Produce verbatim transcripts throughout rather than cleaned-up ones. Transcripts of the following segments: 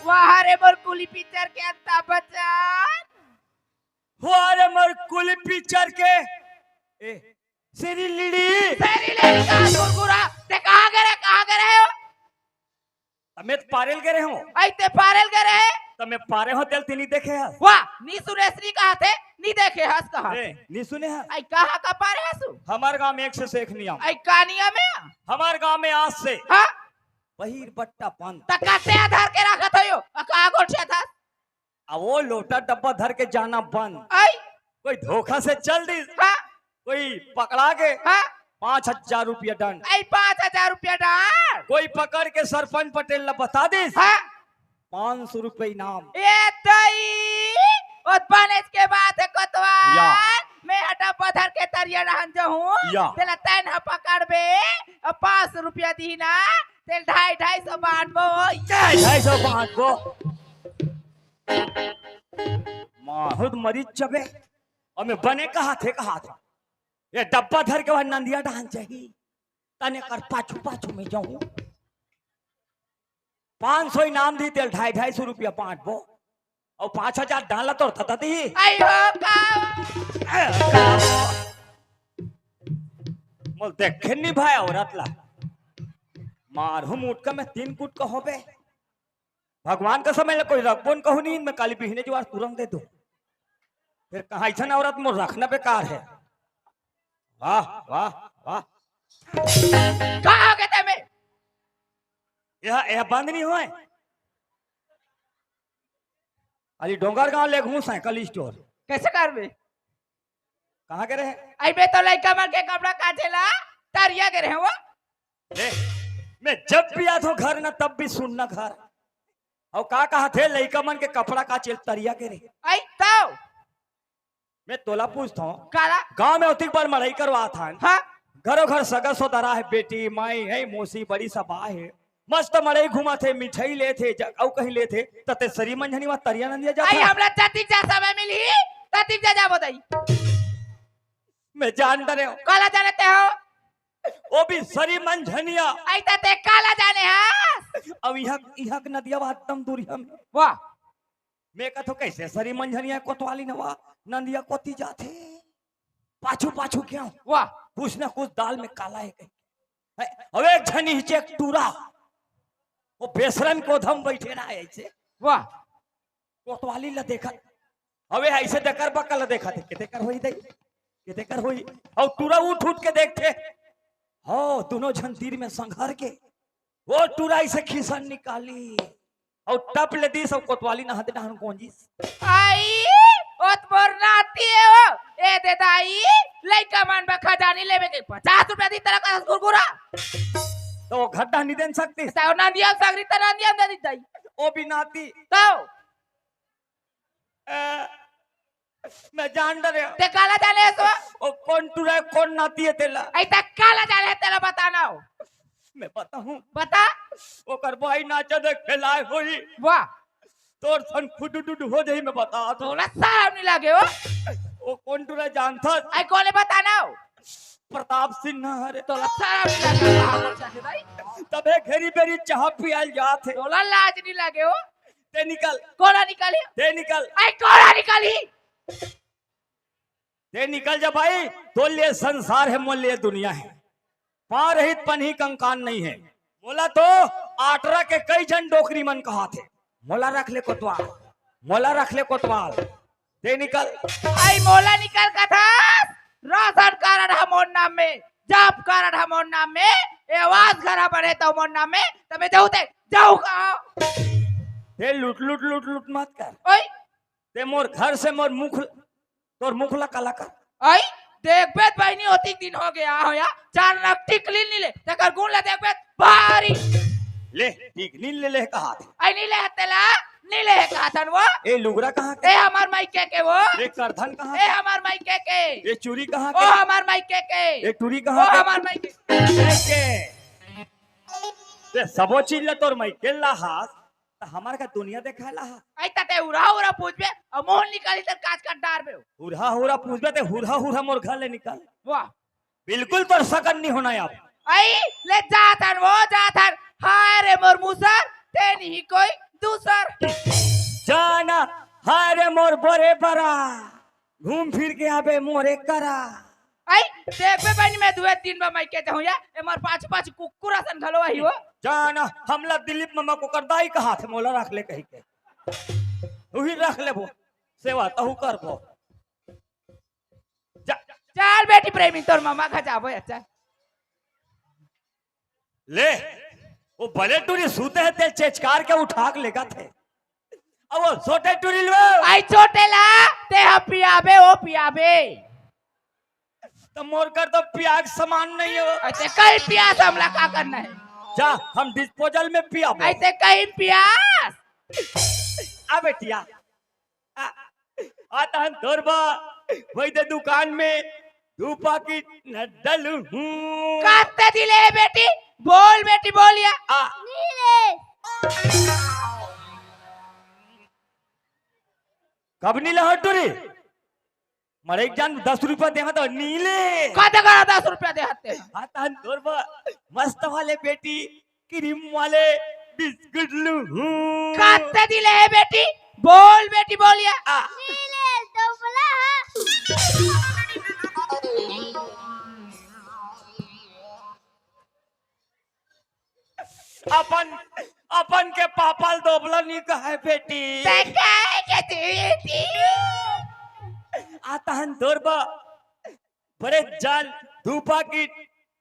वाह रे मोर कुली पिक्चर के अंता बचन। वाह रे मोर कुली पिक्चर के। ए, सेरी लिड़ी। सेरी लिड़ी का कुरकुरा। ते कहाँ गे रहे, कहाँ गे रहे हो? त मैं त पारेल गे रहे हूँ। आई ते पारेल गे रहे? त मैं पारे हूँ, तेल तिनी देखे हस। वाह, नी सुने हस नी कहा थे, नी देखे हस कहा। ए, नी सुने हस? आई कहाँ का पारे हस? हमार गांव में एक से एक नियम। आई का नियम है? हमार गांव में आज से हाँ? बहिर बट्टा बंद। त कते धर के रखत हो यो? आ कहाँ गोठिया था? अब वो लोटा डब्बा धर के जाना बंद। आई? कोई धोखा से चल दिस, हाँ? कोई पकड़ा के हाँ? पाँच हजार रुपया दंड। आई पाँच हजार रुपया दंड। कोई पकड़ के सरपंच पटेल ला बता दिस, हाँ? पाँच सौ रुपया इनाम। ए दई, ओत बनेच के बात है कोतवाल। या। मैं ह डब्बा धर के तरिया डहन जाहूँ। या। तेला तैन ह पकड़बे, अब पाँच सौ रुपया दिही ना, तेल ढाई ढाई सौ बांटबो। ढाई ढाई सौ बांटबो। माहुद मरीच जबे। अउ मैं बने कहा थे, कहा था। ये डब्बा धर के वह नंदिया डहन जाही। तने कर पाछू पाछू में जाहूँ। पाँच सौ इनाम दी, तेल ढाई ढाई सौ रुपया बांटबो। अउ पाँच हजार डाला तोर थता दी। आई हो का? ए, का? मोल देखे नी भाई औरत ला। मारहूँ मुटका में तीन कुट का होबे। भगवान का समय ले कोई रखबो न कहूँ नी, मैं काली बिहने जुआर तुरंत दे दो। फिर कहाँ ऐसा औरत मोर रखना बेकार है। वाह, वाह, वाह। का हो गे तेमे? यह, यह बंद नहीं होय। अली डोंगरगांव ले घूम साइकिल स्टोर। कैसे करबे? कहाँ गे रहे? आई मैं तो लइका मन के कपड़ा काचे ला तरिया गे रहे हो। ले, मैं जब भी आत हूँ घर ना, तब भी सुनना घर। अउ का कहा थे लइका मन के कपड़ा काचे ला तरिया गे रहे। आई तो मैं तोला पूछत हूँ, काला? गांव में ओतिक बार मड़ई करवात हन। हाँ। घरो घर सगा सोदरा है, बेटी, माई है, मौसी, बड़ी सब आए है। मस्त मड़ई घुमाथे, मिठाई लेथे, ज-, अउ कहीं लेथे, त ते सरी मंझनी मा तरिया नंदिया जात आई है। हमला जतिक जा समय मिलही, ततिक जा जाबो दई। मैं जान डरे हूँ। काला जाने ते हो? वो भी सरी मंझनिया। आई त ते काला जाने हस? अब इहाँ, इहाँ के नदिया वा एकदम दूरिया में। वाह। मैं कथो कैसे सरी मंझनिया कोतवाली नवा नंदिया कोती जाथे। पाछू पाछू क्यों? वाह। कुछ ना कुछ दाल में काला है कहीं। है, अब एक झनी हिचे एक टूरा। वो बेसरम को धम बैठे ना है ऐसे। वाह। कोतवाली ला देखत। अबे ऐसे देकर बकल ला देखत है। किते कर होई दई? किते कर होई? अउ टूरा उठ उठ के देखथे। हो, दोनों झन तीर में संघर के। वो टूरा ऐसे खिसन निकाली। अउ टप ले दिस अउ कोतवाली नहाते डहन कोंजिस। आई, ओत मोर नाती है वो। ए दे दाई, लइका मन बा खजानी लेबे के पचास रुपया दी तरह का कुरकुरा। तो वो घड्डा नहीं देन सकती। तो नंदिया सगरी त नंदिया दे दी दाई। ओ भी नाती। तो ए, मैं जान डरे। ते काला जाने सो? ओ कोन टूरा है, कोन नाती है तेला? ऐसा काला जाने है तेला बताना हो। मैं बताहूँ। बता। ओकर भाई नाचा देख के लाए होई। वाह। तोर सन खुडुडुड हो जाई, मैं बता तो। तोला शरम नहीं लागे हो? ओ कोन टूरा जानथस? आई कोने बताना हो? प्रताप सिन्हा हरे। तोला शरम नहीं लागे हो? तबे घेरी बेरी चाह पियाल जात है। तोला लाज नहीं लागे हो? ते निकल। कोना निकली? ते निकल। आई कोना निकली? ते निकल जा भाई, तोर लिए संसार है, मोर लिए दुनिया है। पाँव रहित पनही कंकान नहीं है। मोला तो आटरा के कई झन डोकरी मन कहाथे। मोला रख ले कोतवाल, मोला रख ले कोतवाल। ते निकल। आई मोला निकल कथस, राशन कारड ह मोर नाम में, जॉब कारड ह मोर नाम में, ए आवास घर ह बने तो मोर नाम में, त मैं जाऊँ ते जाऊँ कहाँ? ते लुट लुट लुट लुट मत कर। ओए, ते मोर घर से मोर मुख, तोर मुख ला काला कर। आई, देखबे त बहिनी, ओतिक दिन हो गया होया, चार लाख टिकली नी ले, तेकर गुण ला देखबे त भारी। ले, टिकली ले ले कहा थे। आई नी ले तेला, नी ले कहा थन वो। ए लुगरा कहाँ के? ए हमार मायके के वो। ए करधन कहाँ ए के? हमार मायके के। ए चूरी कहाँ ओ के? हमार मायके के। ए टूरी ओ कहाँ के? हमार मायके। ए के? ते सबो चीज ला तोर मायके ला हाथ। त हमर का दुनिया देखाय ला हा। आई त ते हुरहा हुरहा पूछबे, अउ मुंह निकाली त काच काट डारबे। हुरहा हुरहा पूछबे, ते हुरहा हुरहा मोर घर ले निकल। वाह। बिल्कुल तोर सकन नहीं होना अब। आई, ले जाथन वो जाथन। हाय रे मोर मुसर, ते नहीं कोई दूसर। जाना, हाय रे मोर बरे बरा, घूम फिर के आबे मोरे करा। आई, देखबे बहिनी, मैं दुए दिन में मइके जाहूं या, ए मोर पाछू पाछू कुकुर असन घलो आही हो। जाना, हमला दिलीप मामा कोकर दाई कहाथे, मोला रख ले कहिके। उही रख लेबो, सेवा तहू करबो। जा। चल बेटी प्रेमी, तोर मामा घर जाबो, अच्छा। ले, वो बड़े टूरी सूते हे, ते चेचकार के उठा के लेगथे। अब वो छोटे टूरी लो। आई छोटे ला, ते ह पियाबे, वो पियाबे। त मोर कर तो पियाक समान नहीं हो। अइसे कहीं पियास हमला का करना हे? जा, हम डिस्पोजल में पियाबो। अइसे कहीं पियास। आ बेटिया, आ, आ तहन तोर बर, वही दे दुकान में दू पाकिट न डलहूं। कत्ते दिले हे बेटी? बोल बेटी, बोल या। आ। नीले। कब नीले हटूरी? मरे एक जान दस रुपया देहा तो नीले। कत्ते करा दस रुपया देहा ते? आ तहन तोर बर मस्त वाले बेटी, क्रीम वाले बिस्कुट लूहूं। कत्ते दिले हे बेटी? बोल बेटी, बोल या। आ। नीले, तो बोला। अपन, अपन के पापा ल दोबला नहीं कहे बेटी। ते कहे के बेटी। आ तहन तोर बर बड़े जान दू पाकिट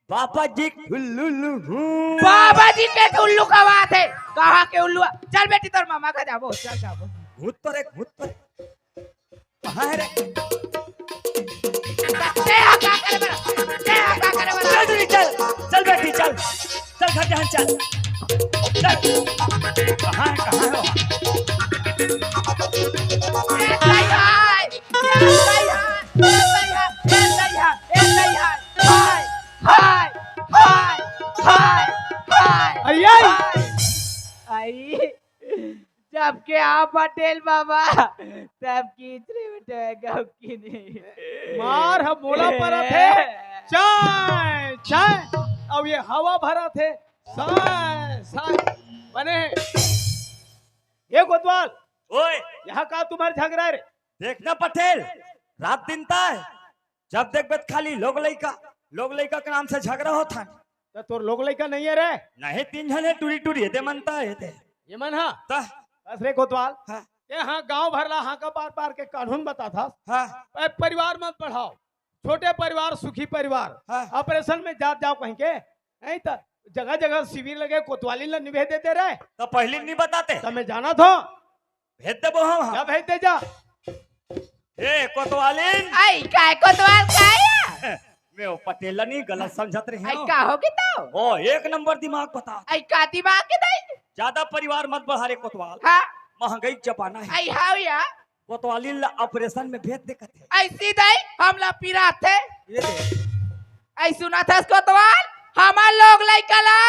बाबा जी के ठुल्लू लूहूं। बाबा जी के ठुल्लू खवाथे। कहाँ के उल्लू? चल बेटी, तोर मामा घर जाबो, चल जाबो। भूत तो रे, भूत तो रे। कहाँ है रे? ते हा का करे बर? ते हा का करे बर? चल जल्दी चल, चल बेटी चल, चल घर जहाँ चल, चल। कहाँ है, कहाँ है वो? ए दई हाय, ए दई हाय, ए दई हाय, ए दई हाय, ए दई हाय, हाय, हाय, हाय, हाय, हाय। अरे आई। हाय। आई। जब के आ पटेल बाबा, तब की इतने बेटे गाँव की नहीं। मार ह मोला परत हे। चाय, चाय। अब ये हवा भरत हे। साय, साय। बने हे। ये कोतवाल, ओए। यहाँ का तुम्हार झगड़ा रे? देखना पटेल, रात दिन ताय जब देखबे त खाली लोग लइका, लोग लइका के नाम से झगड़ा होत हन। त तोर लोग लइका नहीं हे रे? नहीं, तीन झन हे, टूरी टूरी हे, दे मनता हे ते। ये मन हा? त? बस रे कोतवाल। हाँ। ये हाँ, गांव भर ला हाँका पार पार के कानून बताथस। हाँ। ए, परिवार मत बढ़ाओ, छोटे परिवार सुखी परिवार। हाँ। ऑपरेशन में जात जाओ कहीं के, नहीं त जगह जगह शिविर लगे, कोतवाली ला निभे देते रहे। त पहली नहीं बताते? त मैं जाना था। भेज देबो हम, हम। जा भेज दे जा। ए, कोतवालिन। आई, काय कोतवाल काय? मैं वो पटेल नहीं गलत समझत रहे आई, हो। का होगे तो? ओ, एक नंबर दिमाग बता। आई, का दिमाग के दाई? ज्यादा परिवार मत बढ़ा रे कोतवाल। हाँ। महंगाई के जमाना है। आई, हाव या। कोतवालिन ला ऑपरेशन में भेज दे कथे। ऐसी दाई, हमला पिराथे। ये दे। आई, सुना थस कोतवाल? हमार लोग लइका ला,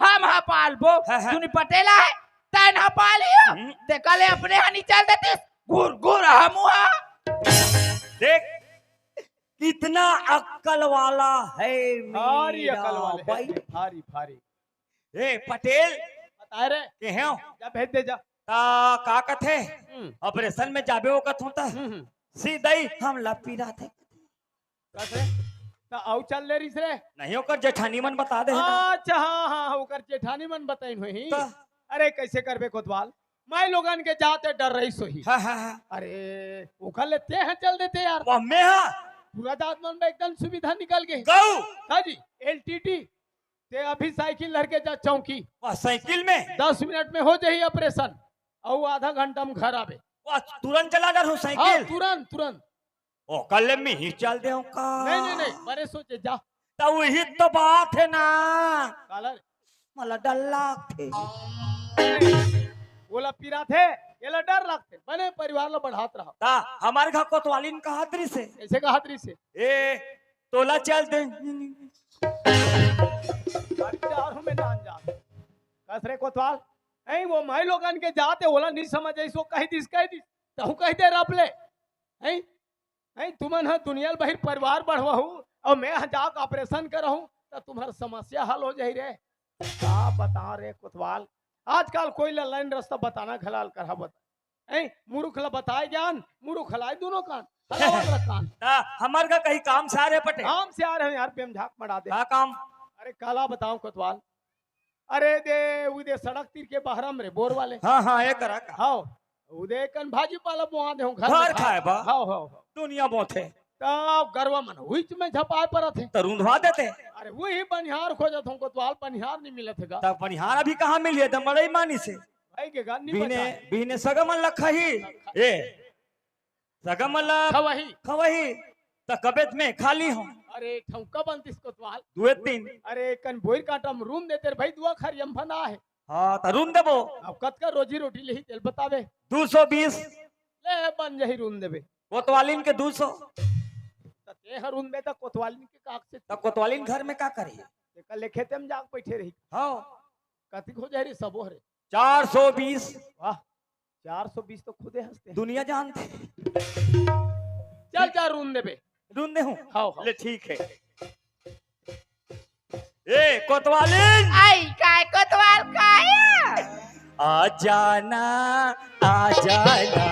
हम हा पालबो। हाँ, हाँ। सुनी पटेल आहे, तैं हा पालियो। हम्म। देखा ले अपने हा निचल देतिस, घुर घुर हा मुहा। देख, कितना अक्कल वाला है भारी मेरा अकल वाले भाई। हैं, भारी, भारी। ए, पटेल। बताए रे। के हैं? जा भेज दे जा। ता का कथे? हम्म। ऑपरेशन में जाबे वो कथों ता। हम्म, हम्म। सीधा ही हम लपी रहा थे। कथे? ता आऊ चल ले रहीस रे। नहीं, ओकर जेठानी मन बता दे हे ना। अच्छा, हाँ, हाँ, हाँ, ओकर जेठानी मन बताइन होही। ता? अरे, कैसे करबे कोतवाल? माई लोगन के जाते डर रहीस होही। हाँ, हाँ, हाँ। अरे, ओकर ले ते हैं चल देते यार। वाह, मैं हाँ। पूरा जात मन में एकदम सुविधा निकल गई। गऊ। हाँ जी, एलटीटी। ते अभी साइकिल धर के जा चौकी। वाह, साइकिल में? दस मिनट में हो जाही ऑपरेशन। अउ आधा घंटा में घर आबे। वाह, तुरंत चला डर हो हाँ, साइकिल? तुरंत, तुरंत। ओ, कल में ही चल दे का? नहीं, नहीं, नहीं, बड़े सोचे जा। तो वही तो बात है ना। काला रे। मला डर लागथे। ओला पीरा थे, एला डर लागथे। बने परिवार ला बढ़ात रहा। ता हमारे घर कोतवालिन कहात रहीस हे। कैसे कहात रहीस हे? ए, तोला चल दे। अरे यार, हमें जान जा। कस रे कोतवाल? नहीं, वो माई लोगन के जाते ओला नहीं समझ आई, सो कह दिस, कह दिस। तहु कह दे रप ले। नहीं, नहीं, तुमन ह दुनिया ल बहिर परिवार बढ़वाहू, अउ मैं ह जाके ऑपरेशन करहूं, त तुम्हर समस्या हल हो जाही रे। का बताओं रे कोतवाल, आजकल कोई ला लाइन रस्ता बताना घलाल करहा बता। ए, मुरुख ला बताए ज्ञान, मुरुख हलाए दुनों कान। हलावत रह कान। त हमर का कहीं काम से आ रहे पटे? काम से आ रहे हैं यार, पेम झाक मड़ा दे। का काम? अरे काला बताओं कोतवाल, अरे दे, उदे सड़क तीर के बहरा में रे, बोर वाले। हाँ, हाँ, ये करा का। हाँ, उदे कन भाजी पाला बोआ दे हूँ, घर में घर खाए बा। हाँ, हाँ, हाँ। दुनिया बोथे। तब गरवा मन हुईच में झपाए परत हे। त रुंधवा देते। अरे वही बनिहार खोजत हूँ, कोतवाल बनिहार नहीं मिलत हे गा। तब बनिहार अभी कहाँ मिली हे? त मड़ई मानी से। भाई के गा, नहीं बिहने, बता। बिहने सगा मन ला खाही। ए, सगा मन ला खवही। खवही। त कबेत में खाली हूँ। अरे ठौका बनतिस कोतवाल। दुए तीन। अरे कन बोइर कांटा में रुंध देते रे भाई, दुआ खरिया में भना हे। हाँ, त रुंध देबो। अब कतका रोजी रोटी लेही तेल बतावे। दू सौ बीस। ले बन जाही रुंध देबे। कोतवालिन के दू सौ। त ते ह रुंध दे त कोतवालिन के काक से। त कोतवालिन घर में का करही? तेकर ले खेते में जाके बैठे रही। हाँ। कतिक हो जाही रे सबो हरे? चार सौ बीस। वाह, चार सौ बीस तो खुदे हंसते हैं। दुनिया जानते। चल, चल, रुंध देबे। रुंध दे हूँ? हाँ, हाँ। ले, ठीक है। ए, कोतवालिन! आई, काय कोतवाल काय? आ जाना, आ जाना,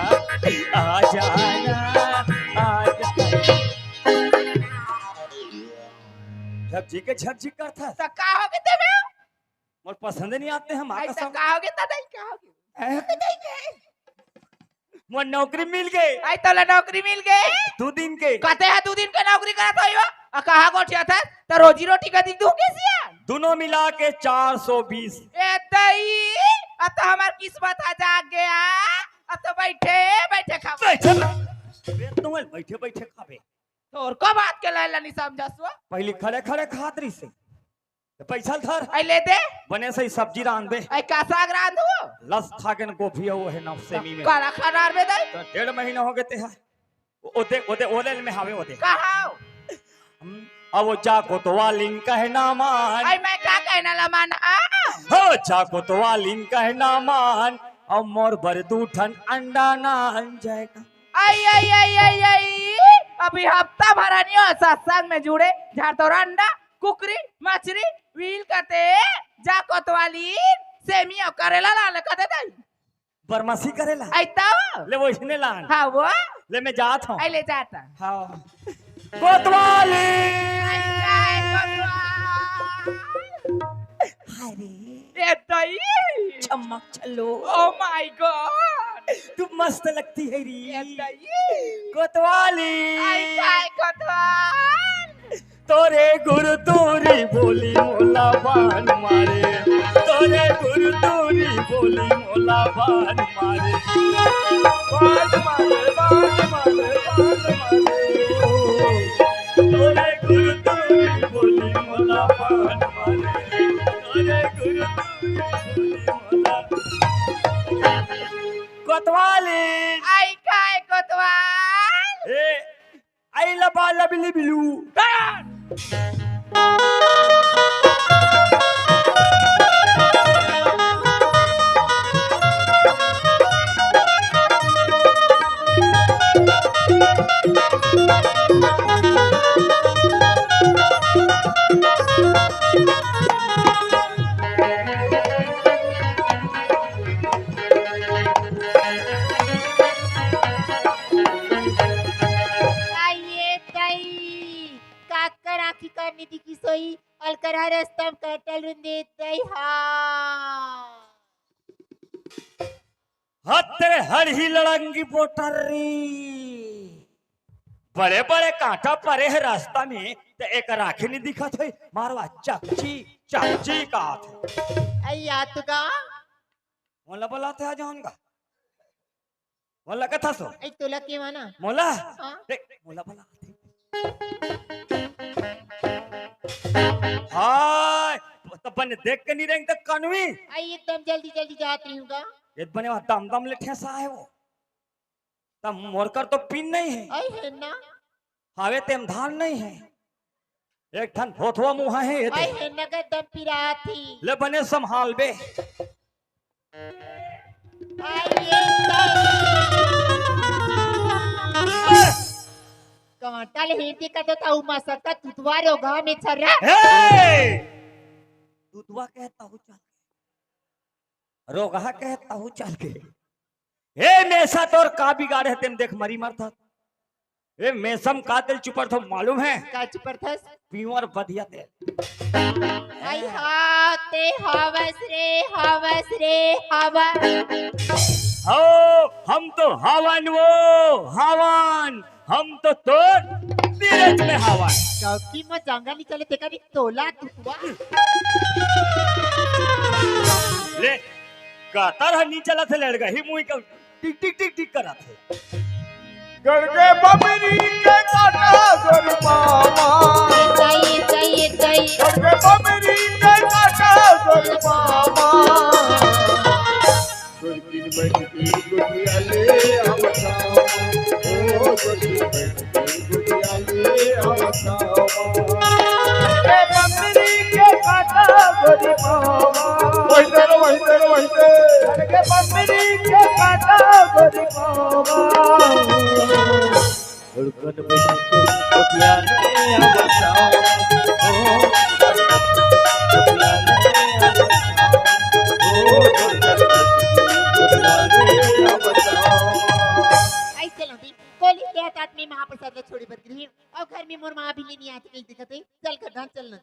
आ जाना, आ जाना। झकझी के झकझी करथस। त का हो गे तेमे? मोर पसंद नहीं आते हम, आई, त कसम। का हो गे, त नहीं, का हो गे? हैं? मोर नौकरी मिल गे। आई, तोला नौकरी मिल गे? दू दिन के। कते ह दू दिन के नौकरी करत होई हो? आ कहाँ गोठियाथस? त रोजी रोटी का दिन दू के सिया? दुनों मिला के चार सौ बीस। ए दई, अब तो हमार किस्मत ह जाग गया। अब तो बैठे, बैठे खाबे। बैठे, बे, तुम बैठे, बैठे खाबे। तोर को बात के लाइन ला नहीं समझस वो? पहली खड़े, खड़े खात रही से। त पैसा ल धर। आई ले दे। बने सही सब्जी रांधबे। आई का साग रांधू? लस थाकेन गोभी अउ हे नवसेमी में। काला खा डारबे दई। त डेढ़ महीना हो गे ते ह। ओ दे, ओ दे, ओ ले में हावे ओ दे। कहाँ? हम, अब ओ जा कोतवालिन कहना मान। आई मैं का कहना ला मान? आ? हो जा कोतवालिन कहना मान। अब मोर बर दू ठन अंडा नान जाएगा। आई, आई, आई, आई, आई। अभी हफ्ता भर नहीं हो सत्संग में जुड़े, झाड़ तोर अंडा, कुकरी, मछरी, वील कते, जा कोतवालिन, सेमी अउ करेला लान कते दई। बरमसी करेला। आई तो? ले वो इसने लान। हाँ वो? ले मैं जात हूँ। आई ले जाता। हाँ। कोतवालिन! आई, आई, कोतवाल। अरे। ए दई। चम्मक चलो। Oh my God। तू मस्त लगती है री। ए दई। कोतवालिन। आई, आई, कोतवाल। तोरे गुरु तोरी बोली मोला बान मारे, तोरे गुरु तोरी बोली मोला बान मारे। बान मारे, बान मारे, बान मारे। ओ, तोरे गुरु तोरी बोली मोला बान मारे, तोरे गुरु तोरी बोली मोला। कोतवालिन। आई काय कोतवाल? ए, आई लबा लबिली बिलू। आइए तई, काकर आँखी करनी दिखी सोई, अलकरहा रस्ता म कटल रुंदे तई हा। हत तेरे हड़ही लड़ंगी पोटर री। बड़े बड़े कांटा परे हे रास्ता में, त एक राखी नहीं दिखत हे। मारवा चकची, चकची कहत हे। अइया तू का? मोला बुलात हे, आ जाऊंगा। मोला कथा सो। ए, तोला के माना? मोला? हाँ। देख, मोला बुलात हे। हाय, त बने देख के नहीं रेंग त कानवी। आई एकदम जल्दी जल्दी जात रही हूँ का? ये बने वहाँ दम दम ले ठेसा हे वो। तब मोर कर तो पिन नहीं हे। आई हे ना। हावे तेम धान नहीं हे। एक ठन भोथवा मुहा हे ये आई दे। हे नगद दम पिरात ही। ले बने संभाल बे। आई ये मटा ले हेती का तो ताऊ मा सकता तुतवा रोगहा में छर्रा। हे! तुतवा कहे ताऊ चल के। रोगहा कहे ताऊ चल के। हे मेसा तोर का बिगाड़े हे तेन देख मरी मरथा। ए, मेसम का तेल चुपर थो मालूम हे? का चुपर थस? प्योर बढ़िया तेल। आई हा, ते हवस रे, हवस रे, हवस। हो, हम तो हवन वो, हवन। हम तो तोर बीरज में हवन। चौकी में जंगा निकले तेका नी तोला तुतवा। ले, कतर ह नी चलत हे लड़का, ही मुई का टिक टिक टिक टिक करत हे। गड़के बमरी के काटा गोरी मामा। चाहिए, चाहिए, चाहिए। गड़के बमरी के काटा गोरी मामा। गोरकिन बैठ के गुटिया ले आवता। ओ गोरकिन बैठ के गुटिया ले आवता। ए बमरी के काटा गोरी मामा। वही तेरे, वही तेरे, वही तेरे। गड़के बमरी के काटा गोरी मामा। धड़कन में कोठिया रे आवता। ओ, कोठिया रे आवता। ओ, धड़कन में कोठिया रे आवता। ऐसे लौटी, कॉलेज के हाथ में महाप्रसाद ला छोड़े बर गिरही, अउ घर में मोर माँ भी लेने आती कहीं दिखत हे, चल कर धान चलना।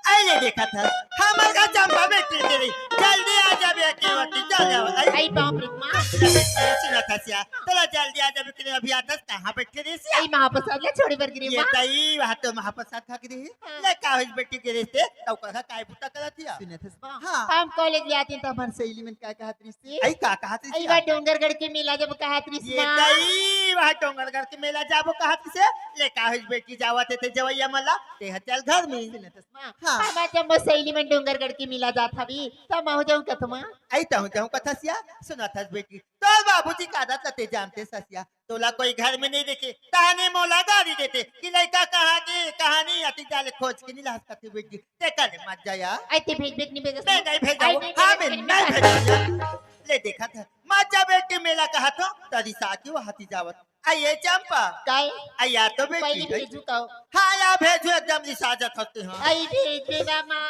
अरे देखा था, हमर का चंपा बेटी के रही। जल्दी आ जा बे, के वती, चल जाओ। आई, आई बाप रे माँ। सुना था सिया, तोला जल्दी आ जा बे, के अभी आतस, कहाँ बैठ के रही सिया? आई महाप्रसाद ला छोड़े बर गिरी ये माँ। तई, वहाँ तो महाप्रसाद खा के रही। हाँ। ले का होइस बेटी के रिश्ते, तब कहा काय बुता करत हिया? सुना था माँ। हाँ। हम कॉलेज ले आते हैं तो हमारे सहेली मन का कहत रही से। आई का कहत रही आई सिया? वह डोंगरगढ़ के मेला जब कहत रही ये माँ। तई, वहाँ डोंगरगढ़ के मेला जाबो कहत रही से, ले का होइस बेटी जावत हे ते जवैया मला, ते ह चल घर में। सुना था माँ, हाँ। हमार जम्मो सहेली मन डोंगरगढ़ के मेला जात हवी, त महू जाऊं कथमा। आई तहूं जाऊं कथस या, सुनत हस बेटी, तोर बाबूजी का आदत लते जानते ससिया, तोला कोई घर में नहीं देखे, तहने मोला गारी देते कि लइका कहाँ के, कहाँ नहीं आती, जाले खोज के नहीं लास करते बेटी, ते कले मत जाया। आई ते भेज बेट नहीं भेजस मैं ना। नहीं भेजाऊं, आई नहीं हाँ, भेजस, मैं नहीं नहीं भेजस। भेजूं। ले देखा था, मत जा बेटी मेला कहा तो, तरी साकी वो हाथी जावत। आ ये चंपा। काय? आ या तो बेटी पहले है। भेजू का? हाँ, या भेजू, एकदम रिसाजत होते हैं। आई भेज दे ना माँ।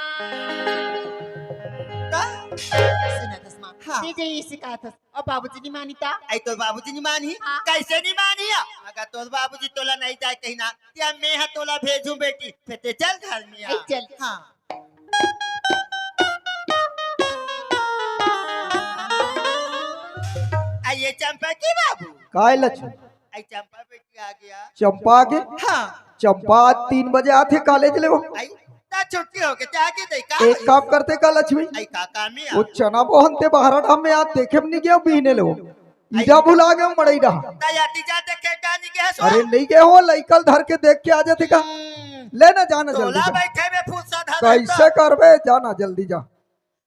का? सुना था माँ। हाँ। ते जे इसे कहा था, अब बाबूजी नहीं मानी था। आई तो बाबूजी नहीं मानी? हाँ। कैसे नहीं मानी है? अगर तोर बाबूजी तोला नहीं जाए कहीं ना, या मैं हा तोला भेजूं बेटी, फिर ते चल घर में आ। आई चल। हाँ। आ ये चंपा की बाबू? काय लक्ष्मी? आई चंपा बेटी आ गया। चंपा आ गई? हाँ। चंपा आज तीन बजे आथे कॉलेज ले वो। आई, ता छुट्टी हो गई, ते आके दे का? एक काम करते का लक्ष्मी? आई का काम है? वो चना बोहन ते बाहर हम में आज देखे भी नहीं गया बीहने ले वो। इजा भुला गया मड़ई रहा। ता याती जाते खेत डानी के हसवा? अरे नहीं गए हो, लइकल धर के देख के आ जाते का? हम्म। ले ना जाना जल्दी तोला जा। बैठे में फुर्सत है कैसे तो। करबे? जाना जल्दी जा।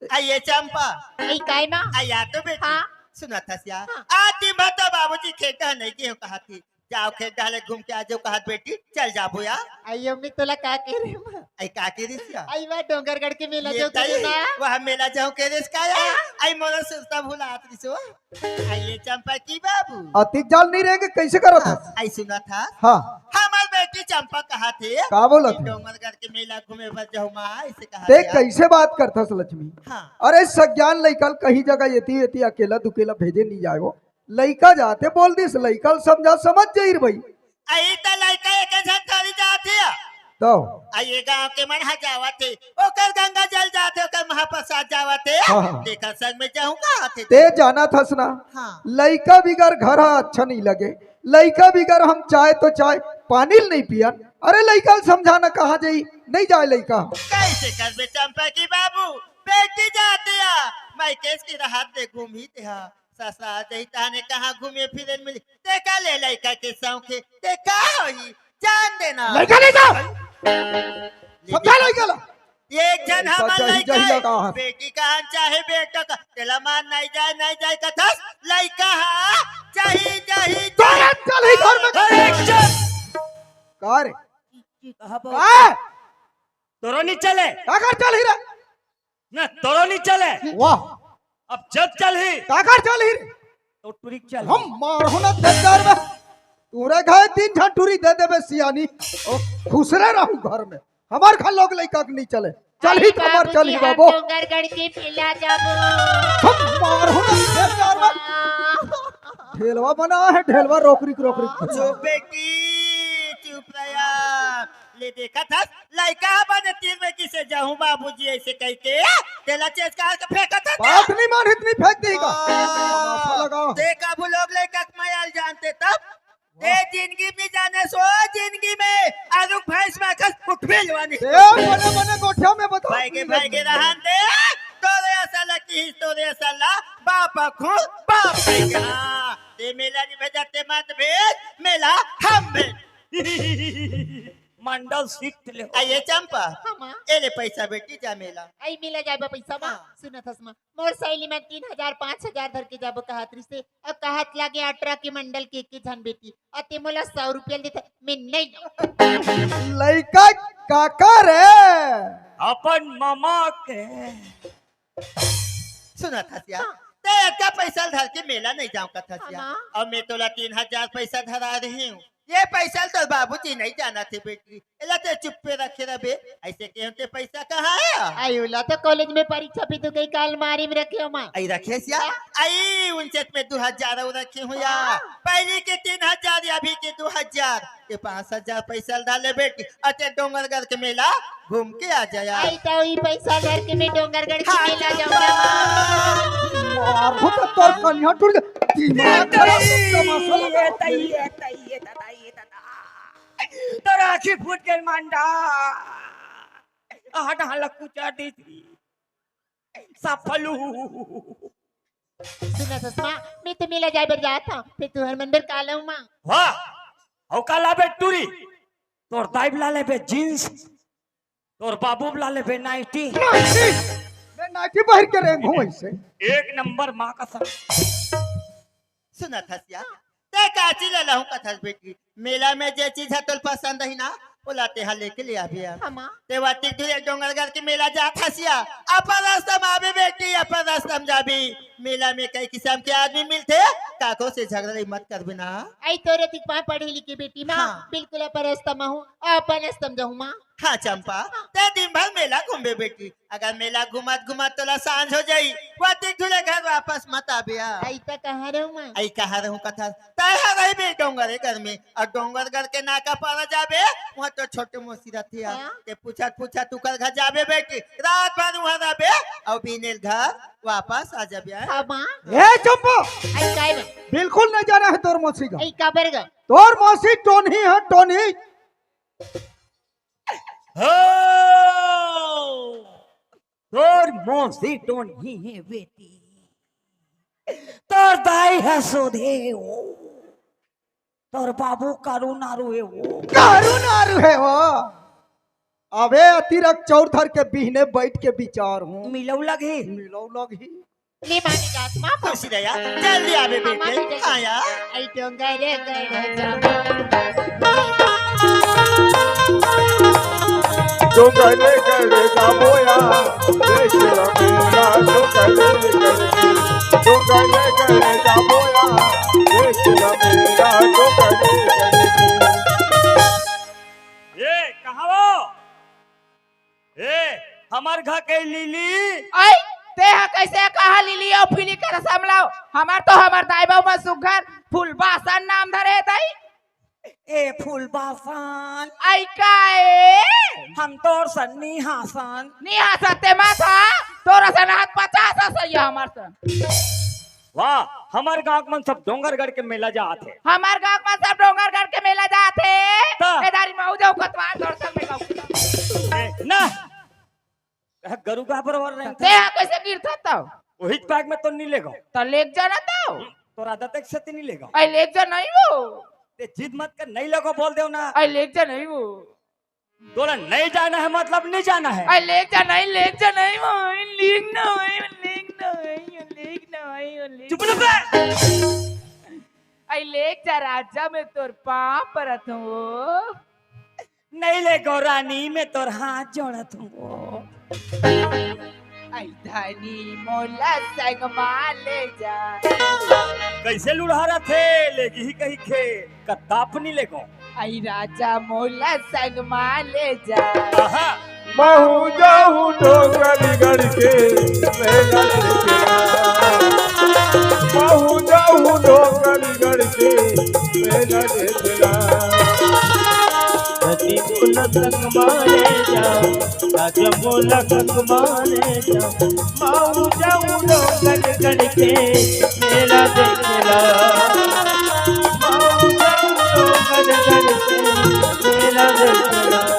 आ ये चंपा। आई काय माँ? आ या तो बेटी। हाँ। सुना था सिया। हाँ। आ दिन भर तो बाबूजी खेत नहीं गए हो कहा थी। जाओ खेत डाले घूम के आ जाओ कहत बेटी, चल जाबो या। आई अम्मी तोला का कह रही माँ? आई का कह रही सिया? आई वह डोंगरगढ़ के मेला ये जाओ तई, कह रही ना। वह मेला जाओ कह रही इसका या? हाँ। आई मोला सुरता भुला आत रही सो। आई ये चंपा की बाबू। अतिक जाल नहीं रहेंगे, कैसे करत हाँ, हस? आई सुना था। हाँ। हमार बेटी चंपा कहा थे। का बोलत कि है? डोंगरगढ़ के मेला घूमे बर जाओ माँ, ऐसे कहा ते थे। कैसे बात करत हस लक्ष्मी? हाँ। अरे सज्ञान लइकल कहीं जगह एती एती अकेला दुकेला भेजे नहीं जाए वो। लइका जाते बोल दिस, लइका ल समझा समझ जाई रे भाई। आई त लइका एक झन थारी जात हे। तो? आ ये गांव के मन ह जावत हे, ओकर गंगा जल जात हे, ओकर महाप्रसाद जावत हे। हाँ, हाँ। तेकर संग में जाहूं का आथे? ते जाना थस ना। हाँ। लइका बिगर घर ह अच्छा नहीं लगे, लइका बिगर हम चाय तो चाय पानी ल नहीं पियन। अरे लइका ल समझाना कहाँ जाई, नहीं जाए लइका। कैसे करबे चंपा की बाबू, बेटी जात हे, मैं केस की रहत ले घूमी ते हा। ससुराल जही तहने कहाँ घूमे फिरे मिली। ते का ले लइका के शौक हे, ते का होही, जान देना। लइका ले जाओ। समझा लइका ला। एक झन हमर लइका हे, बेटी कहन चाहे बेटा का, तेला मान नहीं जाए, नहीं जाए कथस, लइका हा, जाही, जाही, जाही। चल ही घर में। अरे, चल। का रे? का? तोरो नहीं चले। का कर चल ही रे? ना, तोरो नहीं चले। वाह। अब जब चल ही। का कर चल ही रे? तो टुरी चल। हम मार हो ना दस हजार में। तोरे घर तीन झन टूरी दे देबे सियानी, ओ, खुसरे रहू घर में। हमर घर लोग लइका के नहीं चले। चलही त हमर चलही बाबू। डोंगरगढ़ के मेला जाबो। हम मारहूं ना, ढेर चार बार। ढेलवा बना है, ढेलवा रोकरिक, रोकरिक। चुप बेटी, चुप रह। ले देखत हस, लइका बने तीर में किसे जाहूं बाबूजी ऐसे कहिके, तेला चेचका के फेंकत हस। बात नहीं मान, इतनी फेंक देगा। आ, लगा। ते कभू लोग लइका के मयाल जानते तब? ते जिंदगी में जाने सो, जिंदगी में आलू भैंस में खस उठबे लवानी। ए, बने, बने गोठिया में बता। भाई के, भाई के रहन दे, तोरे असल की, तोरे असल बाप खून, बाप है। ते मेला नहीं भेजा, ते मत भेज, मेला हम भेज। मंडल सीट ले। आ ये चंपा, हाँ, माँ। ए ले पैसा बेटी, जा मेला। आई मेला जाबे पैसा, माँ। हाँ। सुनत हस, माँ, मोर सहेली मन तीन हजार, पाँच हजार धर के जाबो कहत रिसे, अउ कहत लागे अठारह के मंडल के एक झन बेटी, अउ ते मोला सौ रुपया देथे, मैं नहीं जाऊँ। लइका काकर हे? अपन मामा के। सुनत हस या, हाँ। ते अतका पैसा धर के मेला नहीं जाऊँ कथस या। हाँ। अउ मैं तोला तीन हजार पैसा धरा रही हूँ। ये पैसा ल तोर बाबूजी नहीं जानथे बेटी। एला ते चुप्पे रखे रबे। ऐसे केहूं ते पैसा कहाँ हे? आई ओला तो कॉलेज में परीक्षा भी तो गई, का अलमारी में रखे हो माँ। आई रखे हस या? आई उनसे मैं दो हजार अउ रखे हूँ या। हाँ। पहली के तीन हजार या अभी के दो हजार। ये पाँच हजार पैसा ल डाले बेटी। अते डोंगरगढ़ के मेला घूम के आ जाया। आई तो ई पैसा धर के मैं डोंगरगढ़ के हाँ, मेला चंपा। जाऊंगा। मारहूं तो तोर कनिया टूट गया। दिमाग खराब, तमाशा लगा। ये तई, ये तई, ये तई, ये तई। तोर आँखी फूट गइल मांडा। आहा, डहान ला कुचा दीस री। सफलू। सुनत हस माँ, मैं तो मेला जाए बर जात हूँ, फिर तुहर मन बर का लाऊं माँ? वाह, अउ का लाबे टूरी? तोर दाई बर ला लेबे जींस, तोर बाबू बर ला लेबे नाइटी। नाइटी? मैं नाइटी पहिर के रेंगहूं ऐसे। एक नंबर माँ कसम। सुनत हस या, ते का चीज ले लाहूं कथस बेटी, मेला में जे चीज हे तोल पसंद ही ना, ओला तेहा लेके ले आबे। हाँ माँ। ते वातिक धुरे डोंगरगढ़ के मेला जात हस या, अपन रास्ता में आबे बेटी, अपन रास्ता में जाबे। मेला में कई किसम के आदमी मिलथे, काको से झगड़ा मत करबे ना। आई तोरे दिख पाए पढ़े लिखे बेटी माँ, हाँ। बिल्कुल अपन रास्ता में हूँ, अपन रास्ता में जाहूं माँ। हाँ चंपा, ते दिन भर मेला घूमबे बेटी, अगर मेला घूमत घूमत तोला सांझ हो जाई, वातिक धुरे घर वापस मत आबे आ। आई त कहा रहूं माँ। आई कहा रहूं कथस, तैं ह रहिबे डोंगरगढ़ में, अउ डोंगरगढ़ के नाका पार जाबे, वहाँ तो छोटे मौसी रथे आ। हाँ। ते पूछत पूछत उकर घर जाबे बेटी, रात भर वहाँ रहबे, अउ बिहने ल घर वापस आ जाबे आ। हाँ माँ। ए चंपा, आई काय बा? बिल्कुल नहीं जाना हे तोर मौसी घर। आई काबर गा? तोर मौसी टोनही हे, टोनही। हो, तोर मौसी टोनही हे बेटी, तोर दाई ह सोधे हो, तोर बाबू कारू नारू हे वो। कारू नारू हे वो। अबे अतिरक चौर धर के बिहने बैठ के बिचारहूं। मिलऊ लगही। मिलऊ लगही। ले मामी जात माँ, खुशी रह या, जल्दी आबे हाँ, बेटे। मामी जल्दी। हाँ यार। आई डोंगरगढ़ जाबो। डोंगरगढ़ जाबो या, देख ला मेला डोंगरगढ़। डोंगरगढ़ जाबो या, देख ला मेला डोंगरगढ़। ए, कहाँ हो? ए, हमर घर के लिली। आई, ते ह कैसे कहा लिली अउ फिली कर समलाओ? हमर तो हमर दाई बाबू मन सुग्घर फूलबासन नाम धरे दाई। ए फूलबासन। आई का ए? हम तोर सन निहासन। निहासन ते मत हा, तोर सन हाथ पचास सही हमर सन। वाह, हमर गांव के मन सब डोंगरगढ़ के मेला जात हे। हमर गांव के मन सब डोंगरगढ़ के मेला जात हे। त? ए दारी महू जाऊ कतवार दर्शन में गाऊ। ए, ना। गरु का बराबर नहीं। ते हा कैसे गिरथा तब? वही पैक में तो नहीं लेगा। त लेक जाना तब? तोर आदत एक से नहीं लेगा। आई लेक जा नहीं वो। ते जिद मत कर, नहीं लेगा बोल देव ना। आई लेक जा नहीं वो। तोला नहीं जाना है मतलब नहीं जाना है। आई लेक जा नहीं, लेक जा नहीं वो, लेक ना है, लेक ना है, लेक ना है, लेक चुप ना बे। आई लेक जा राजा, मैं तोर पाँव परत हूँ। नहीं लेगो रानी, मैं तोर हाथ जोड़त हूँ। आई धनी मोला संग मा ले जा। कइसे लुढ़ारथे, लेगही कहिके, कत्ता अपनी लेगो। आई राजा मोला संग मा ले जा। आहा। महूं जाहूं डोंगरगढ़ के मेला देखे ला। महूं जाहूं डोंगरगढ़ के मेला देखे ला। धनी मोला संग मा ले जा, राजा मोला संग मा ले जा। महूं जाहूं डोंगरगढ़ के मेला देखे ला। महूं जाहूं डोंगरगढ़ के मेला देखे ला।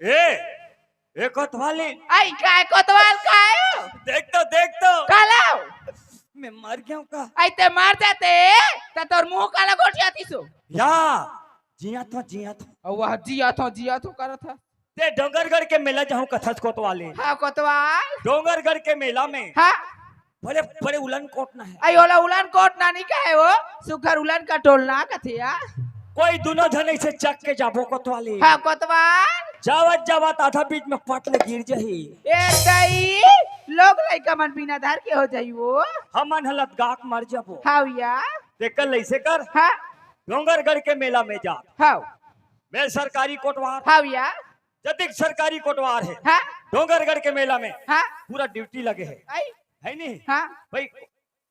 ए, ए कोतवाली। आई काय कोतवाल काय हो? देख तो, देख तो। काला हो? मैं मर गया हूँ का? आई ते मर जाते, त तोर मुंह काला गोठियातिस हो? या, जियाथों, जियाथों। अउ वह जियाथों, जियाथों करत ह। ते डोंगरगढ़ के मेला जाहूं कथस कोतवाली। हाँ, कोतवाल। डोंगरगढ़ के मेला में हाँ। बड़े, बड़े उलन कोटना हे। आई ओला उलन कोटना नहीं कहे हो, सुघर उलन का टोलना कथे या। कोई दुनों झन अइसे चक के जाबो कोतवाली। हाँ, कोतवाल। जावत, जावत आधा बीच में पट ले गिर जाही। ए दई, लोग लइका मन बिना धर के हो जाई वो। हमन ह लतगा के मर जाबो। हाँ भैया। तेकर ले अइसे कर। हाँ। डोंगरगढ़ के मेला में जा। हाँ। मैं सरकारी कोटवार। हाँ भैया। जतिक सरकारी कोटवार हे। हाँ। डोंगरगढ़ के मेला में हाँ। पूरा ड्यूटी लगे हे। आई। हे नहीं? हाँ। भाई,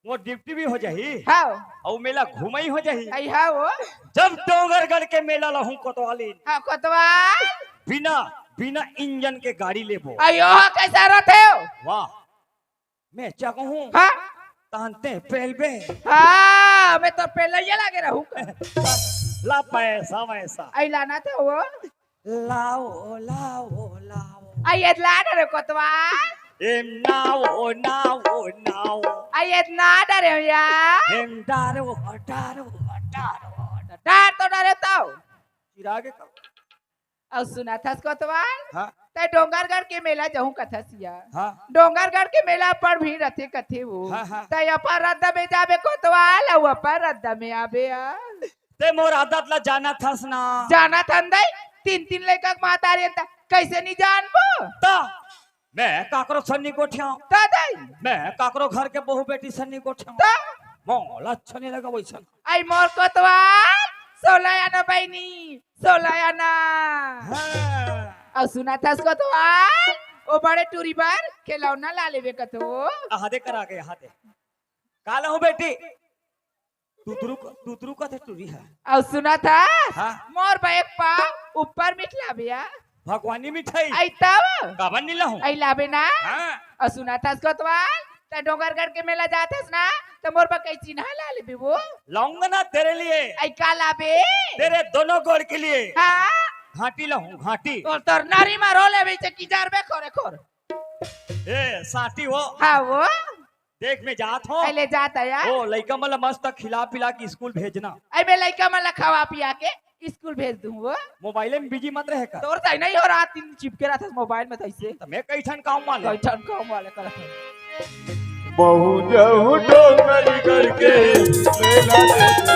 वो ड्यूटी भी हो जाही। हाँ। अउ मेला घुमाई हो जाही। आई हाँ वो। जब डोंगरगढ़ के मेला ला हूं कोतवाली। हाँ, कोतवाल। बिना, बिना इंजन के गाड़ी लेबो। अयो, कइसे रथे हो? वाह। मैं चकहूं। हाँ। तहन ते पेलबे। हाँ, मैं तो पेलइया लागे रहूं का। ला पैसा वैसा। आई लाना था वो। लाओ, लाओ, लाओ। आई एद ला डरे कोतवाल। एम नाओ, नाओ, नाओ। आई एद ना डरे हो या। एम डारो, डारो, डारो। डार तो डरे तो। चिरागे का। अउ सुनत हस कोतवाल? हाँ। तैं डोंगरगढ़ के मेला जाहूं कथस या। हाँ। डोंगरगढ़ के मेला अब्बड़ भीड़ रथे कथे वो। हाँ, हाँ। तैं अपन रद्दा में जाबे कोतवाल, अउ अपन रद्दा में आबे या। ते मोर आदत ला जानत हस ना। जानत हन दई, तीन, तीन लइका के महतारी हन त कइसे नहीं जानबो? त मैं काकरो सन नहीं गोठियाऊं। त दई। मैं काकरो घर के बहू बेटी सन नहीं गोठियाऊं। त? मोला अच्छा नहीं लगा वइसन। आई मोर कोतवाल, सोला आना बहिनी, सोला आना। हाँ। अउ सुनत हस कोतवाल, ओ बड़े टूरी बर खेलौना ला लेबे कथो। आहा दे करा के, आहा दे। का लहूं बेटी? तुतरू क-, तुतरू कथे टूरी ह। अउ सुनत हस? हाँ। मोर बर एक पाव ऊपर मिठ लाबे या। भगवानी मिठाई। आई तब? काबर नहीं लहूं? आई लाबे ना? हाँ। अउ सुनत हस कोतवाल, त डोंगरगढ़ के मेला जात हस ना, त मोर बर कई चिन्हा ला लेबे वो। लाऊंगा ना तेरे लिए। आई का लाबे? तेरे दोनों गोड़ के लिए। हाँ। घाटी लहूं, घाटी। तोर, तोर नारी मारो लेबे, चे की जार बे खोरे खोर। ए, साटी वो। हाँ वो। देख, मैं जात हूँ। अरे, ले जात है यार। ओ, लइका मन ला मस्त खिला पिला के स्कूल भेजना। अरे, मैं लइका मन ला खवा पिया के स्कूल भेज दूँ वो। मोबाइल में बिजी मत रहे कर। तोर सही नहीं हो रहा, दिन चिपके रहत हस मोबाइल में तइसे। त मैं कई ठन काम वाले। कई ठन काम वाले करत हस। महूं जाहूं डोंगरगढ़ के मेला देखना।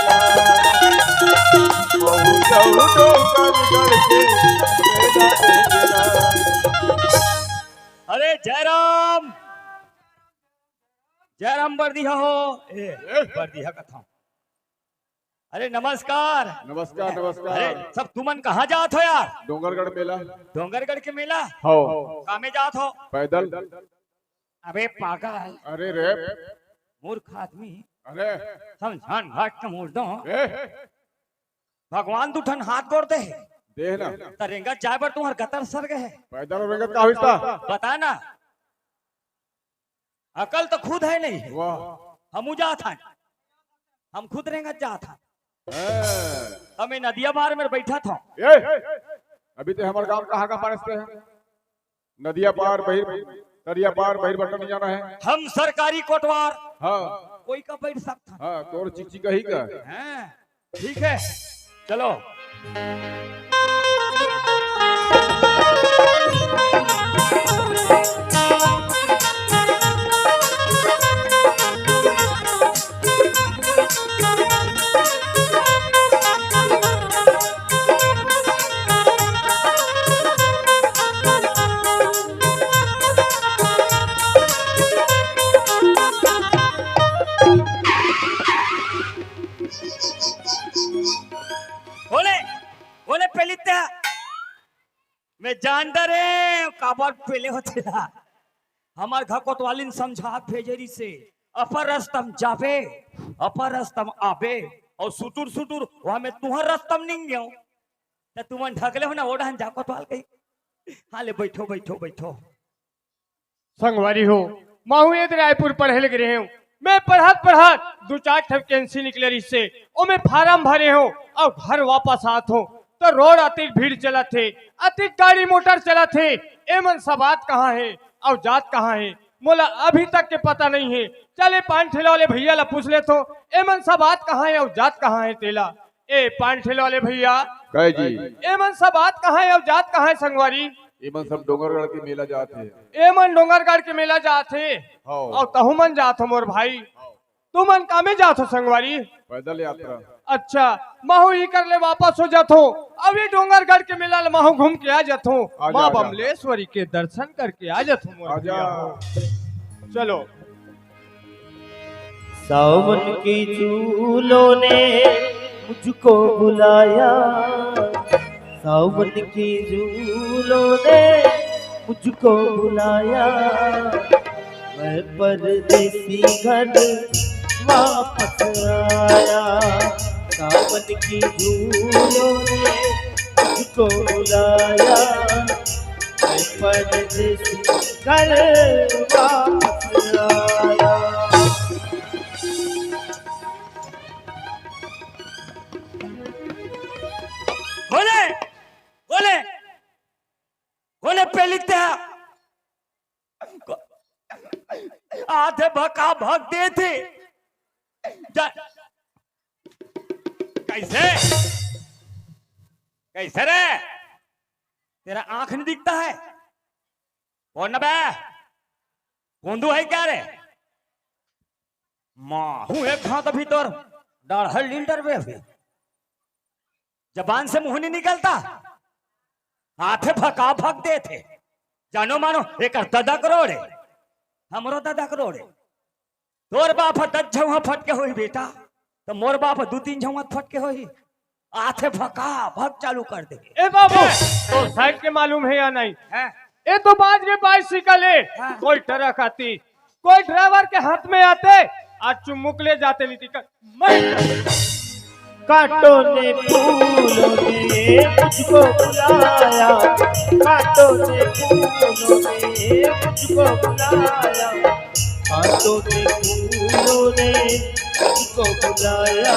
महूं जाहूं डोंगरगढ़ के मेला देखना। अरे जयराम, जयराम बरदिहा हो। ए, ए। बरदिहा कथंव। अरे नमस्कार। नमस्कार, नमस्कार। अरे सब तुमन कहाँ जात हो यार? डोंगरगढ़ मेला। डोंगरगढ़ के मेला? हो। कामे जात हो? पैदल। अबे पागल। अरे रे। मूर्ख आदमी। अरे। समझान घाट के मूड़ दो। ए। भगवान दू ठन हाथ गोड़ दे हे। देह ना। त रेंगत जाए बर तुम्हर गतर सर गए हे। पैदल रेंगत का होइस ता? बता ना। अकल तो खुद है नहीं। वाह। हमू जात हन। हम खुद रेंगत जात हन। हाँ। त मैं नदिया पार में बैठत हंव। ए, अभी ते हमर गांव कहाँ का पारस पे है? नदिया पार बहिर, तरिया पार बहिर बटन नहीं जाना है। हम सरकारी कोटवार। हाँ। कोई का बैठ सकता है। हाँ, तोर चिची कही का। हाँ, ठीक है, चलो। जान डरे काबर पेले होथे ला। हमर घर कोतवालिन समझात भेजे रिसे, अपर रस्तम जाबे, अपर रस्तम आबे, अउ सुटुर सुटुर वहां में तुहर रस्तम निंग गयो। त तुमन ढकले हो ना, ओढ़न जा कोतवाल कही। हाँ ले, बैठो बैठो बैठो। संगवारी हो, महू एदे रायपुर पढ़े लगे रहे हूँ। मैं पढ़त पढ़त दू चार ठन वैकेंसी निकले रिसे, ओमे फार्म भरे हूँ अउ घर वापस आत हूँ तो रोड अतिक भीड़ चलत हे, अतिक गाड़ी मोटर चलत हे। एमन सब आत कहाँ हे अउ जात कहाँ हे, मोला अभी तक के पता नहीं हे। चले पान ठेला वाले भैया ला पूछ लेथो, एमन सब आत कहाँ हे अउ जात कहाँ हे तेला। ए पान ठेला वाले भैया, कहे जी। एमन सब आत कहाँ हे अउ जात कहाँ हे संगवारी? एमन सब डोंगरगढ़ के मेला जात हे। एमन डोंगरगढ़ के मेला जात हे। हाँ। अउ तहू मन जात हो मोर भाई। हाँ। तुमन कामे जात हो संगवारी? पैदल यात्रा। अच्छा, महू इही कर ले वापस हो जात हो। अभी डोंगरगढ़ के मेला ले महू घूम के आ जात हो। आ जा, माँ आ जा। बमलेश्वरी के दर्शन करके आ जात हो मोर आजा। भैया। चलो। सावन के झूलों ने मुझको बुलाया, सावन के झूलों ने मुझको बुलाया, मैं परदेसी घर वापस आया। सावन के झूलों ने मुझको बुलाया, मैं परदेसी घर वापस आया। बोले, बोले, बोले, पेलित्या। आधे भका भक देथे। जा-, कैसे? कैसे रे? तेरा आंख नहीं दिखता है? कौन बे? गोंदू है क्या रे? माहू एक हाथ अभी तोर डाढ़ल लिंटर बे अभी। जबान से मुंह नहीं निकलता, हाथे भका भक देथे। जानो मानो, एकर ददा करोड़ हे, हमरो ददा करोड़ हे। तोर बाप ह दस झौहा फटके होही बेटा, त मोर बाप ह दू तीन झौहा फटके होही। आथे भका भक चालू कर दे। ए बाबू, तो साइड के मालूम हे या नहीं? हैं? ए तो बाज के बाइसिकल हे, हाँ। कोई ट्रक आती, कोई ड्राइवर के हाथ में आते, आज चुमुक ले जाते नीति का। मैं कांटों ने फूलों ने मुझको बुलाया, कांटों ने फूलों ने मुझको बुलाया, कांटों ने फूलों ने मुझको बुलाया,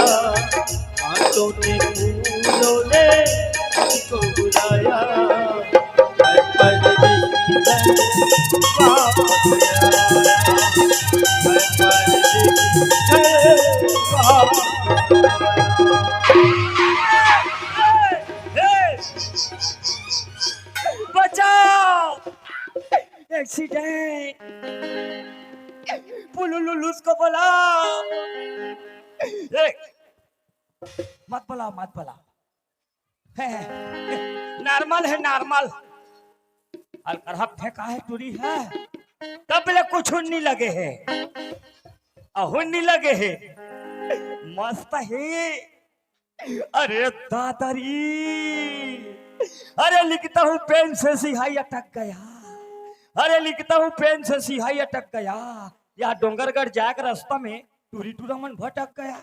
कांटों ने फूलों ने मुझको बुलाया। मैं परदेसी घर वापस आया, मैं परदेसी घर वापस आया। बचाओ! एक्सीडेंट! पुलुलुलुस को बुलाओ। ए, मत बुलाओ, मत बुलाओ। हे, हे, नॉर्मल हे, नॉर्मल। अलकरहा फेंका हे टूरी हे, तब ले कुछ हुन नहीं लगे हे, अहुन नहीं लगे हे, मस्त हे। अरे दादा री, अरे लिखता हूँ पेन से सिहाई अटक गया, अरे लिखता हूँ पेन से सिहाई अटक गया। या डोंगरगढ़ जाए के रास्ता में टूरी टूरा मन भटक गया।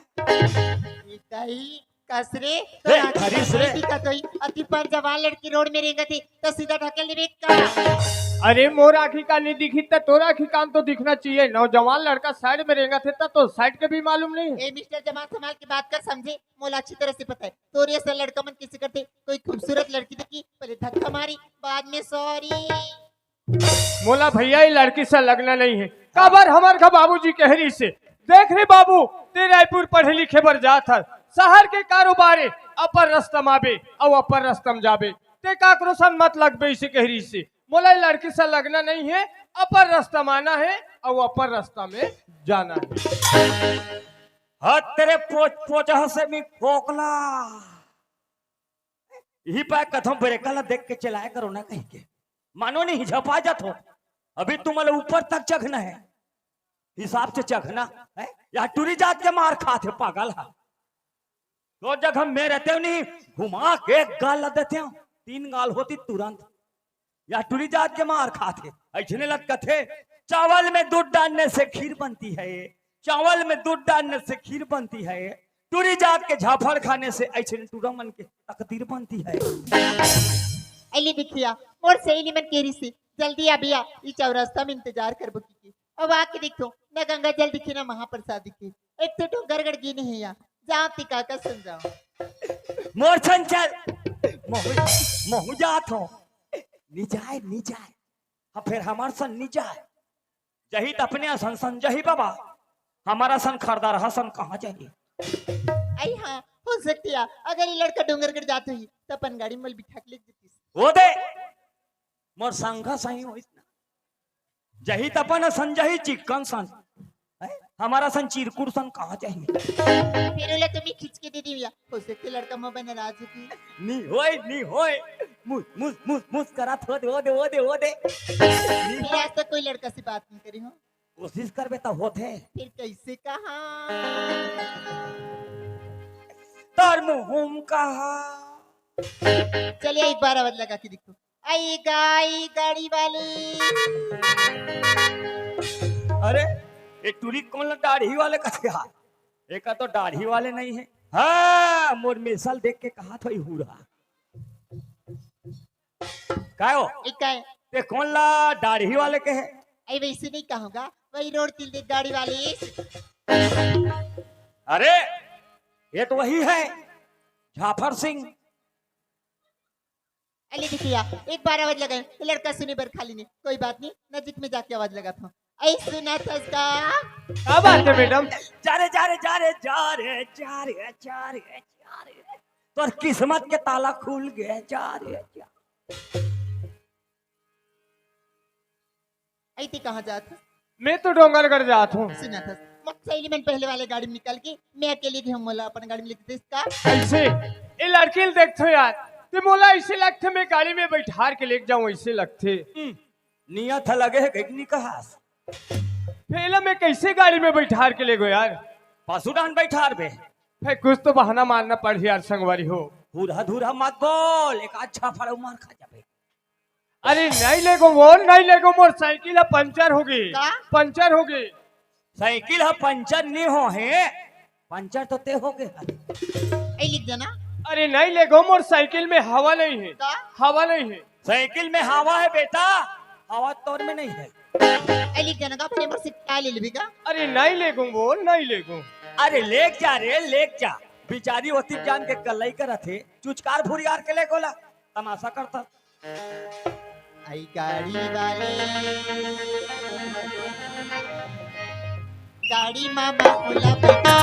ई दाई, कस रे, ए, तोर आँखी खरीस रे। दिखत होई, अति पर जवान लड़की रोड में रेंगत हे, त सीधा ढकेल देबे का? अरे, मोर आँखी का नहीं दिखी, त तोर आँखी कान तो दिखना चाहिए। नौजवान लड़का साइड में रेंगत हे, त तो साइड के भी मालूम नहीं। ए, मिस्टर, जबान संभाल के बात कर, समझे? मोला अच्छी तरह से पता है, तोर ये सब लड़का मन कैसे करते। कोई खूबसूरत लड़की देखी, पहले धक्का मारी, बाद में सॉरी। मोला भैया, ये लड़की से लगना नहीं है। काबर हमर घर बाबूजी कह रही से, देख रे बाबू, ते रायपुर पढ़े लिखे बर जात हस, शहर के कारोबार हे, अपर रस्ता म आबे अउ अपर रस्ता म जाबे, ते काकरो सन मत लगबे, इसे कह रही से। मोला ये लड़की से लगना नहीं है, अपर रस्ता म आना है अउ अपर रस्ता में जाना है। हत तेरे पोच पोचह से मी फोकला। इही पाय कथम ब्रेकर ला देख के चलाए करो ना कहीं के। मानो नहीं झपा जात हो। अभी तुमला ऊपर तक चघना है। हिसाब से चघना है। या टूरी जात के मार खात हे पागल हा। तो जगह में रहते हो नहीं, घुमा के एक गाल ला देते हो। तीन गाल होती तुरंत। या टूरी जात के मार खाथे। ऐसने लटकथे, चावल में दूध डालने से खीर बनती है, चावल में दूध डालने से खीर बनती है, टूरी जात के झाफड़ खाने से ऐसे टूरा मन के तकदीर बनती है। अली बिखिया, मोर सहेली मन के रिसी, जल्दी आ भैया, ई चौरस्ता में इंतजार करबो की। अब आके देखो, न गंगा जल दिखे, न महाप्रसाद दिखे। एक तो डोंगरगढ़ गे नहीं है, जाओ तिका का सुन जाओ। मोर संचल, महू, महू जात हो। निजाय, निजाय। हाँ, फिर हमार सन निजाय। जही त अपने असन सन जही बाबा। हमारा सन खरदार हसन कहाँ जाही? आई हाँ, हो सकती है, अगर ये लड़का डोंगरगढ़ जात हुई, तो अपन गाड़ी में बिठा के ले जतीस। वो दे। मोर संघा सही होइत ना। जही त अपन असन जही चिक्कन सन। हैं? हमारा सन चिरकुर सन कहाँ जाही? फिर ओला तुम्हें खींच के दे दी भैया, हो सकती लड़का मोह बना राज की। नी होय, नी होय। मुस, मुस, मुस, मुस करत हो दे, हो दे, हो दे, हो दे। नी फिर आज तक कोई लड़का से बात नहीं करी हो। कोशिश करबे त होथे। फिर कैसे कहा? तर मुहुम कहा। चलिए एक बार आवाज लगा के देखो। आई गाई गाड़ी वाली। अरे, ये टूरी कौन ला दाढ़ी वाले कथे यार? एका तो दाढ़ी वाले नहीं है। हाँ, मोर मेसल देख के कहा थोई हूरा। काय हो? एक काय? ते कौन ला दाढ़ी वाले कहे? आई वैसे नहीं कहूंगा, वही रोड तिल देख गाड़ी वाली। अरे, ये तो वही है, झाफर सिंह। अली बिखिया, एक बार आवाज लगाए, ये लड़का सुने बर खाली नहीं, कोई बात नहीं, नजीक में जाके आवाज लगा था। ऐ सुना था इसका। का बात है मैडम? जा रे, जा रे, जा रे, जा रे, जा रे, जा रे, जा रे। तोर किस्मत के ताला खुल गए, जा रे, जा। ऐ ती कहाँ जात हस? मैं तो डोंगरगढ़ जात हूँ। सुना था, मत सहेली मन पहले वाले गाड़ी में निकल के, मैं अकेले गई हूँ, मोला अपन गाड़ी में लेके दे इसका। ऐसे, ये लड़की ल देखथो यार, ते मोला ऐसे लगथे मैं गाड़ी में बैठार के लेके जाऊँ, ऐसे लगथे। नियत ह लगे है, गई नहीं कहास। फेला मैं कैसे गाड़ी में बैठार के ले गो यार? पशु डान बैठार बे। फे कुछ तो बहाना मारना पड़ही यार संगवारी हो। हुरहा धुरहा मत बोल, एक अच्छा फड़ऊ मार खा जाबे। अरे नहीं लेगो वो, नहीं लेगो, मोर साइकिल ह पंचर होगे। का? पंचर होगे। साइकिल ह पंचर नहीं हो हे, पंचर तो ते होगे। ऐ लिख देना। अरे नहीं लेगो, मोर साइकिल में हवा नहीं है। का? हवा नहीं है। साइकिल में हवा है बेटा, हवा तोर में नहीं है। ऐ लिख देना का, अपने मोर से का ले लेबे का? अरे नहीं लेगो वो, नहीं लेगो। अरे लेक जा रे, लेक जा। बिचारी ओती जान के कलई करत हे, चुचकार भुरियार के लेक ओला, तमाशा करता। आई गाड़ी वाले, गाड़ी मा बाबूला बैठा।